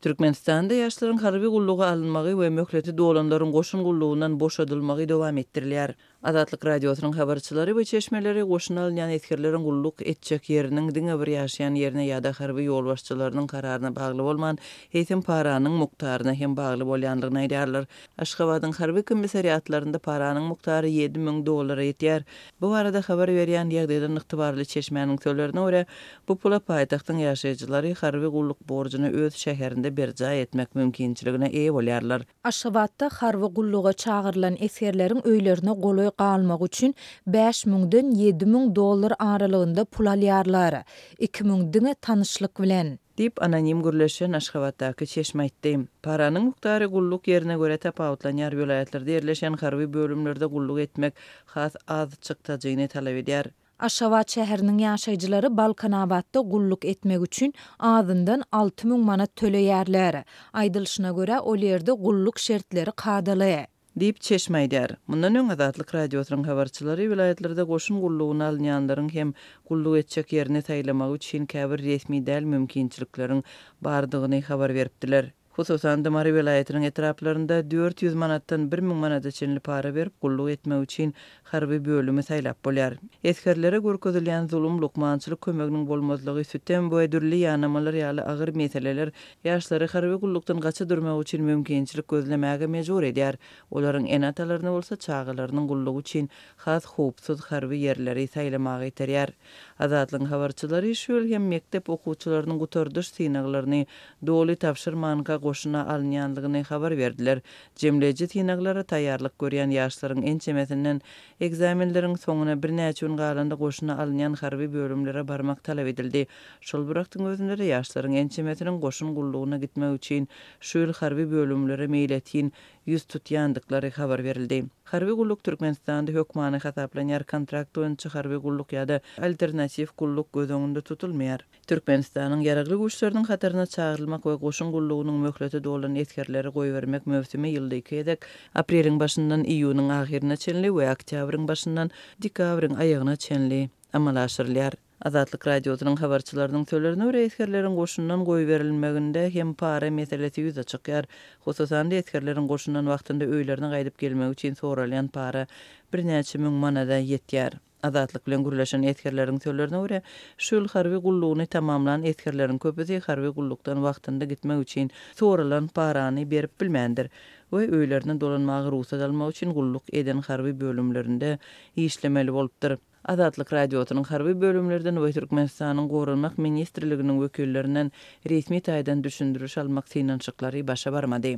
Türkmenistanda ýaşlaryň harby gulluga alynmagy we möhleti dolanlaryň goşun gullugyndan boşadylmagy dowam etdirilýär. Azatlyk Radiosynyň habarçylary we çeşmeleri goşuna alynýan esgerleriň gulluk etjek ýeriniň diňe bir ýaşaýan ýerine ýa-da harby ýolbaşçylarynyň kararyna bagly bolman, eýsem paranyň mukdaryna hem bagly bolýandygyny aýdýarlar. Aşgabadyň harby komissariatlarynda paranyň mukdary 7000 dollara ýetýär. Bu barada habar berýän ýagdaýdan ygtybarly çeşmäniň sözlerine görä, Bu pula paýtagtyň ýaşaýjylary harby gulluk borjuny öz şäherinde berjaý etmek mümkinçiligine eýe bolýarlar. Aşgabatda harby gulluga çagyrylan esgerleriň öýlerine golaý galmagy üçin bäş müňden 7000 dollar aralygynda pul alýarlar. 2000 diňe tanyşlyk bilen. Diýip, anonim gürleşen Aşgabatdaky çeşme aýtdy. Paranyň mukdary gulluk ýerine görä tapawutlanýar, welaýatlarda ýerleşen harby bölümlerde gulluk etmek has az çykdajyny talap edýär. Aşgabat şäheriniň ýaşaýjylary Balkanabatda gulluk etmek üçin azyndan 6000 manat töleýärler. Aýdylyşyna görä, ol ýerde gulluk şertleri kadaly. Diýip, çeşme aýdýar. Mundan öň Azatlyk Radiosynyň habarçylary welaýatlarda goşun gullugyna alynýanlaryň hem gulluk etjek ýerini saýlamagy üçin käbir resmi däl mümkinçilikleriň bardygyny habar beripdiler. Hususan-da, Mary welaýatynyň etraplarynda 400 manatdan 1000 manada çenli para berip, gulluk etmek üçin harby bölümi saýlap bolýar. Esgerlere görkezilýän zulum, lukmançylyk kömeginiň bolmazlygy, sütem we dürli ýanamalar ýaly agyr meseleler ýaşlary harby gullukdan gaça durmak üçin mümkinçilik gözlemäge mejbur edýär. Olaryň ene-atalaryny bolsa çagalarynyň gullugy üçin has howpsuz harby ýerleri saýlamaga iterýär. Azatlygyň habarçylary şu ýyl hem mekdep okuwçylarynyň gutardyş synaglaryny doly tabşyrmanka goşuna alynýandygyny habar berdiler. Jemleýji synaglara taýýarlyk görýän ýaşlaryň ençemesinden ekzamenleriň soňuna birnäçe gün galanda goşuna alynýan harby bölümlere barmak talap edildi. Şol bir wagtyň özünde-de ýaşlaryň ençemesiniň goşun gullugyna gitmek üçin şu ýyl harby bölümlere meýletin ýüz tutýandyklary habar berildi. Harby gulluk Türkmenistanda hökmany hasaplanýar, kontrakt boýunça harby gulluk ýa-da alternatiw gulluk göz öňünde tutulmaýar. Türkmenistanyň Ýaragly Güýçleriniň hataryna çagyrylmak we goşun gullugynyň möhleti dolan esgerleri goýbermek möwsümi ýylda iki gezek, apreliň başyndan iýunyň ahyryna çenli we oktýabryň başyndan dekabryň aýagyna çenli amala aşyrylýar. Azatlyk Radiosynyň habarçylarynyň sözlerine görä, esgerleriň goşundan goýberilmeginde hem para meselesi ýüze çykýar. Hususan-da, esgerleriň goşundan wagtynda öýlerine gaýdyp gelmegi üçin soralýan para birnäçe müň manada ýetýär. Azatlyk bilen gürleşen esgerleriň sözlerine görä, şu ýyl harby gullugyny tamamlan esgerleriň köpüsi harby gullukdan wagtynda gitmek üçin soralan parany berip bilmändir we öýlerine dolanmaga rugsat almak üçin gulluk eden harby bölümlerinde işlemeli bolupdyr. Azatlyk Radiosynyň harby bölümlerden we Türkmenistanyň Goranmak ministrliginiň wekillerinden resmi taýdan düşündiriş almak synanyşyklary başa barmady.